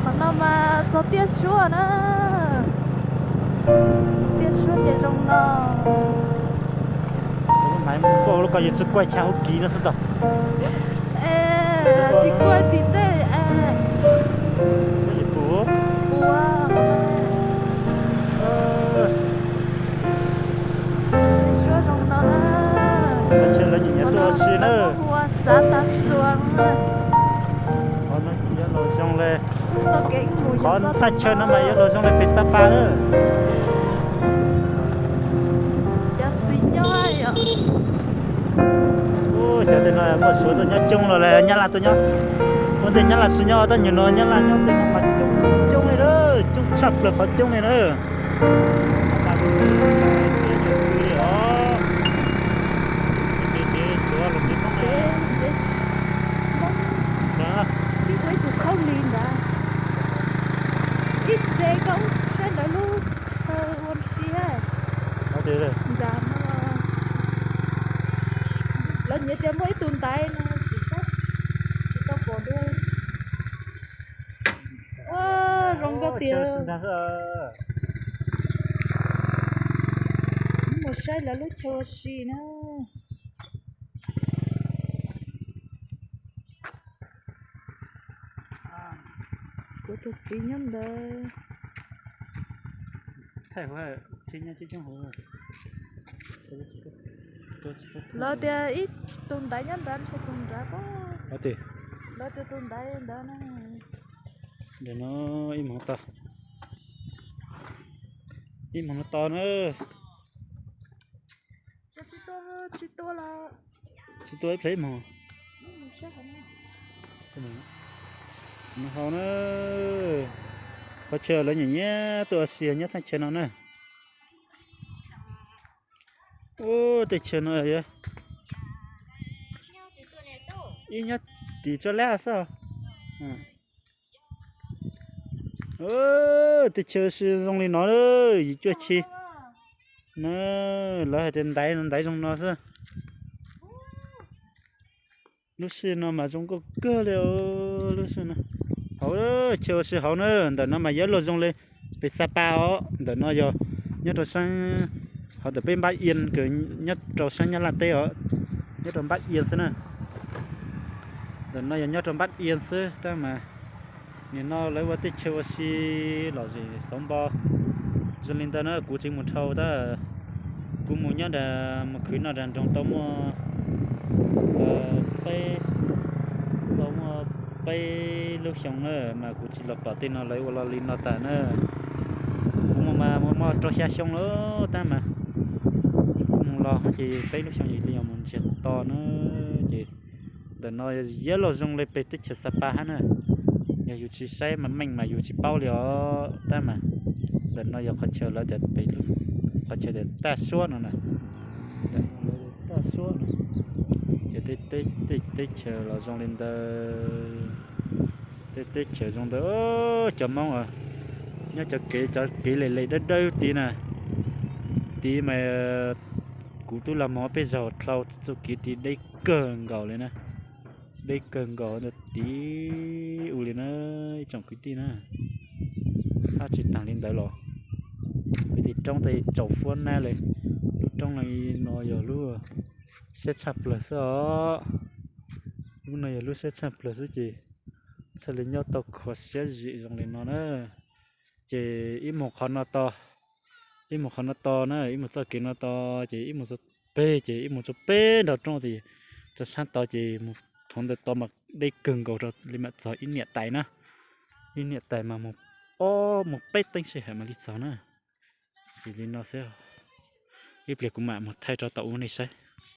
Qhov no mas txog tiaj suab na. Tiaj suab ces zoo no. Maiv mus koj lub ko yuav tsis kuaj chav hauv kis no xwb tau. Tsis kuaj tim ntej. Ua, tiaj suab zoo no na. Nyob tuaj ua si na. Ua xav tas xuas na. Qhov no yuav los zoo li, qhov thaj chaw no mas yuav los zoo li pem Sapa lawm. Cov xis nyob yom. Cov tej no muaj Suav tuaj nyob coob los li Nyab Laj tuaj nyob. Ua ntej Nyab Laj tsis nyob, tab sis no Nyab Laj nyob tej no mas coob coob li na, coob tshaj plaws qhov coob li na. Ib ua ib tug khaub lig ntawd, ib tsev koj saib ntawd lub chaw ua si nrad no. Lawv nyiam tias muaj ib tug ntaiv no sim saib, tsis tau pom dua. Zoo nkauj tiag. Mus saib lawv lub chaw ua si na. Kuv tus txiv nyob ntawd. Lawv tias ib tug ntaiv nyob ntawd ntshe tus nrad pob. Lawv tias tus ntaiv ntawd na. Ntawm no ib hmos to, ib hmos no to na. Tsis tua los, tsis tua ib pliag ib hmos. Nws hau na. Qhov chaw lawv nyiam nyiam tuaj ua si nyob thaj chaw no na. Ub, tej chaw no ib nyob tim tsuas lab xwb. Tej chaw ua si zoo li no, yim cuaj chi na. Lawv hais tias ntaiv no ntaiv zoo no xwb. Lub sij no mas zoo nkauj kawg li os, lub sij no. Hauv, chaw ua si hauv na, ntawm no mas yuav luag zoo li pem Sapa os, ntawm no yog nyob rau sab, hauv ntawm peb Npab Ias, nyob rau sab Nyab Laj teb os, nyob rau Npab Ias xwb na. Ntawm no yog nyob rau Npab Ias xwb tab mas nim no lawv ua tej chaw ua si lom zem xauv npo zoo li ntawd na, kuv tsis mus dhau tab, kuv mus nyob nram, mus khwv noj nram nroog tau muaj peb, tau muaj peb lub xyoo na mas kuv tsis los pom tej no lawv ua los li no tas na. Kuv mus mas muaj rau xya xyoo lawm tab mas kuv mus los ces peb lub xyoo yim li yog mus ntsiag to na. Ces ntawm no yuav luag zoo li pem teb chaws Sapa hab na. Yog yus tsis saib mas meej mas yus tsis paub li os tab mas. Ntawm no yog qhov chaw lawv tias pem, qhov chaw tias Taj Suab no na. Taj Suab no. Ces tej teb chaws los zoo li ntawd. Tej teb chaws zoo ntawd, cov Hmoob nyob cov kev, cov kev lem lem dawb dawb tid na. Tid mas kuv twb los mus peb zaug dhau, txoj kev tid deb kawg nkaus li na. Deb kawg nkaus ntawd tid ua li na, ib tsoom kwv tij na. Hab tsis taag li ntawd los, kwv tij roob tej tsaus fuab nab li. Lub roob no yog lub siab tshaj plawg xwb os. Lub no yog lub siab tshaj plawg xwb ces txhaj li nyob tau kho siab zim zoo li no na. Ces ib mus qhov no to, ib mus qhov no to na, ib mus txoj kev no to, ces ib mus txog peg, ces ib mus txog peb nraum roob, ces txog sab tod ces mus qhov ntawd to mas deb kawg nkaus rau li mam txog ib niam tais na. Ib niam tais mas mus ob mus peb teeb sij hawm mam li txog na. Ces li no xwb, ib pliag kuv mam mus thaij rau tom ub nej saib.